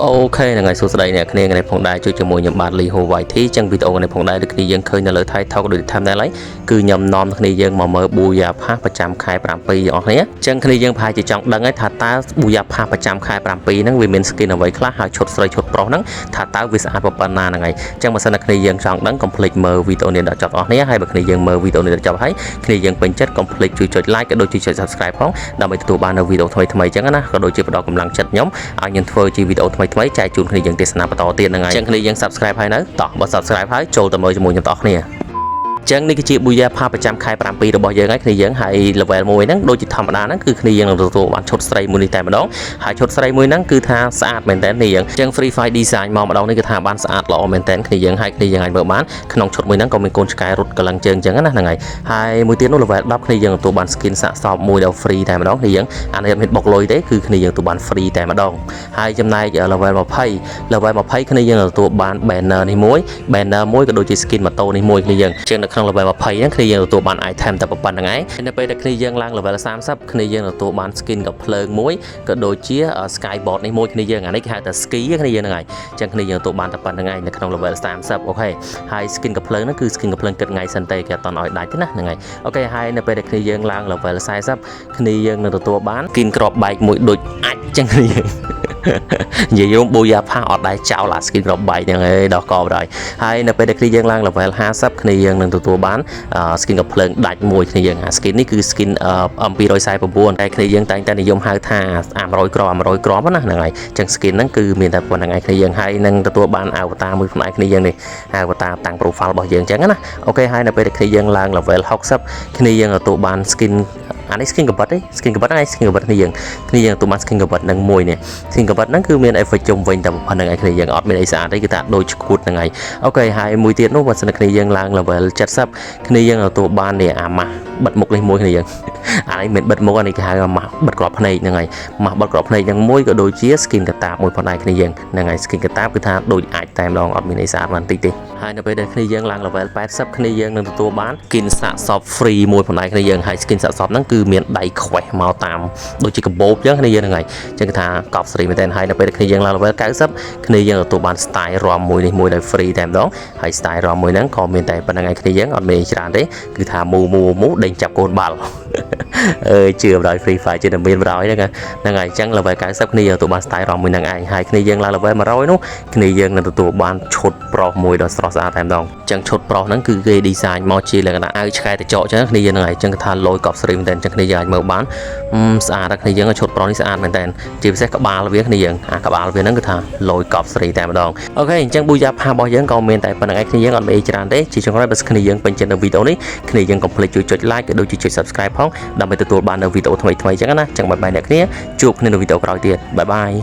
OK ហ្នឹងហើយសួស្តីអ្នកគ្នាថ្ងៃនេះផងដែរជួយជាមួយខ្ញុំបាទលីហូ YT ចឹងវីដេអូនេះផងដែរដូចគ្នាយើងឃើញនៅលើ title ក៏ដូច thumbnail ហើយគឺខ្ញុំនាំគ្នាយើងមកមើល Booyah Pass ប្រចាំខែ7ទាំងអស់គ្នាចឹងគ្នាយើងប្រហែលជាចង់ដឹងហើយថាតើ Booyah Pass ប្រចាំខែ7ហ្នឹងវាមាន skin អ្វីខ្លះហើយឈុតស្រីឈុតប្រុសហ្នឹងថាតើវាស្អាតប៉ុណ្ណាហ្នឹងហើយចឹងបើសិនតែគ្នាយើងចង់ដឹងកុំភ្លេចមើលវីដេអូនេះដល់ចប់អស់គ្នាហើយបើគ្នាយើងមើលវីដេអូនេះដល់ចប់ហើយគ្នាយើងពេញចិត្តកុំភ្លេចជួយចុច like ក៏ដូចជាចុច subscribe ផងដើម្បីទទួលបាននូវវីដេអូថ្មីៗចឹងណាក៏ដូចជាផ្ដល់កម្លាំងចិត្តខ្ញុំឲ្យខ្ញុំធ្វើជាវីដេអូថ្មីៗចែកជូនគ្នាយើងទស្សនាបន្តទៀតហ្នឹងហើយចឹងគ្នាយើង subscribe ហើយនៅតោះបើ subscribe ហើយចូលទៅមើលជាមួយខ្ញុំទាំងអស់គ្នាចឹងនេះគឺជា Booyah Pass ប្រចាំខែ7របស់យើងហើយគ្នាយើងហើយ level 1ហ្នឹងដូចជាធម្មតាហ្នឹងគឺគ្នាយើងនឹងទទួលបានឈុតស្រីមួយនេះតែម្ដងហើយឈុតស្រីមួយហ្នឹងគឺថាស្អាតមែនតើគ្នាយើងចឹង Free Fire design មកម្ដងនេះគឺថាបានស្អាតល្អមែនតើគ្នាយើងហើយគ្នាយើងអាចមើលបានក្នុងឈុតមួយហ្នឹងក៏មានកូនឆ្កែរត់កលឹងជើងចឹងណាហ្នឹងហើយហើយមួយទៀតនោះ level 10គ្នាយើងទទួលបាន skin សាកសពមួយដល់ free តែម្ដងគ្នាយើងអានេះអត់មានបុកលុយទេគឺគ្នាយើងទទួលបាន free តែម្ដងហើយចំណែក level 20 level 20គ្នាយើងទទួលបាន banner នេះមួយ banner មួយក៏ដូចជា skin ម៉ូតូនេះមួយគ្នាយើងជាងនៅក្នុង level 20ហ្នឹងគ្នាយើងទទួលបាន item តែប៉ុណ្្នឹងឯងហើយនៅពេលដែលគ្នាយើងឡើង level 30គ្នាយើងទទួលបាន skin កាំភ្លើងមួយក៏ដូចជា skyboard នេះមួយគ្នាយើងអានេះគេហៅថា ski គ្នាយើងហ្នឹងហើយអញ្ចឹងគ្នាយើងទទួលបានតែប៉ុណ្្នឹងឯងនៅក្នុង level 30 OK ហើយ skin កាំភ្លើងហ្នឹងគឺ skin កាំភ្លើងគិតថ្ងៃសិនទេគេអត់តឲ្យដាច់ទេណាហ្នឹងហើយ OK ហើយនៅពេលដែលគ្នាយើងឡើង level 40គ្នាយើងនឹងទទួលបាន skin ក្របបែកមួយដូចអាចចឹងគ្នាយើង និយាយរួម Booyah Pass អត់ដែរចោលអា skin ក្របបែកហ្នឹងឯងដល់កបដល់ហើយនៅពេលដែលគ្នាយើងឡើង level 50គ្នាយើងនឹងទទួលបាន skin កាំភ្លើងដាច់មួយគ្នាយើងអា skin នេះគឺ skin M249 តែគ្នាយើងតែងតែនិយមហៅថាអា100គ្រាប់អា100គ្រាប់ណាហ្នឹងហើយអញ្ចឹង skin ហ្នឹងគឺមានតែប៉ុណ្្នឹងឯងគ្នាយើងហើយនឹងទទួលបាន avatar មួយផ្នែកគ្នាយើងនេះ avatar តាំង profile របស់យើងអញ្ចឹងណា OK ហើយនៅពេលដែលគ្នាយើងឡើង level 60គ្នាយើងទទួលបាន skin អានេះ skin កបិតទេ skin កបិតហ្នឹងឯង skin កបិតគ្នាយើងគ្នាយើងទទួលបាន skin កបិតហ្នឹងមួយនេះ skin កបិតហ្នឹងគឺមាន effect ជុំវិញតែប៉ុណ្្នឹងឯងគ្នាយើងអត់មានអីស្អាតទេគឺថាដូចឈួតហ្នឹងឯង OK ហើយមួយទៀតនោះបើសិនគ្នាយើងឡើង level 70គ្នាយើងទទួលបាននេះអាម៉ាស់បិទមុខនេះមួយគ្នាយើងអានេះមិនបិទមុខអានេះគេហៅអាម៉ាស់បិទក្របភ្នែកហ្នឹងហើយម៉ាស់បិទក្របភ្នែកហ្នឹងមួយក៏ដូចជា skin កតាបមួយផងដែរគ្នាយើងហ្នឹងហើយ skin កតាបគឺថាដូចអាចតែម្ដងអត់មានអីស្អាតបានតិចទេហើយនៅពេលដែលគ្នាយើងឡើង level 80គ្នាយើងនឹងទទួលបាន skin សាកសព free មួយផងដែរគ្នាយើងហើយ skin សាកសពហ្នឹងគឺមានដៃខ្វេះមកតាមដូចជាកាបូបអញ្ចឹងគ្នាយើងហ្នឹងហើយអញ្ចឹងគឺថាកប់ស្រីមែនទែនហើយនៅពេលដែលគ្នាយើងឡើង level 90គ្នាយើងទទួលបាន style រំមួយនេះមួយដោយ free តែម្ដងហើយ style រំមួយហ្នឹងក៏មានតែប៉ុណ្្នឹងឯងគ្នាយើងអត់មានអីច្រើនទេគឺថាមូមូមូដេញចាប់កូនបាល់ អើយជឿបណ្ដោយ Free Fire ជាតែមានបណ្ដោយហ្នឹងហ្នឹងហើយអញ្ចឹង level 90គ្នាយើងទទួលបាន style រំមួយហ្នឹងឯងហើយគ្នាយើងឡើង level 100នោះគ្នាយើងនឹងទទួលបានឈុតប្រុសមួយដ៏ស្រស់ស្អាតតែម្ដងអញ្ចឹងឈុតប្រុសហ្នឹងគឺគេ design មកជាលក្ខណៈអាវឆ្កែតចកអញ្ចឹងគ្នាយើងហ្នឹងហើយអញ្ចឹងគេថាលយកប់ស្រីមែនតើអញ្ចឹងគ្នាយើងអាចមើលបានស្អាតដល់គ្នាយើងឈុតប្រុសនេះស្អាតមែនតើជាពិសេសក្បាលវាគ្នាយើងអាក្បាលវាហ្នឹងគឺថាលយកប់ស្រីតែម្ដង OK អញ្ចឹង Booyah Pass របស់យើងក៏មានតែប៉ុណ្្នឹងឯងគ្នាយើងអត់មានអីច្រើនទេជាចុងក្រោយបើគ្នាយើងពេញចិត្តនៅវីដេអូនេះគ្នាយើងកុំភ្លេចជួយចុច like ក៏ដូចជាចុច subscribe ផងដើម្បីទទួលបាននៅវីដេអូថ្មីៗអញ្ចឹងណាអញ្ចឹង bye bye អ្នកគ្នាជួបគ្នានៅវីដេអូក្រោយទៀត bye bye.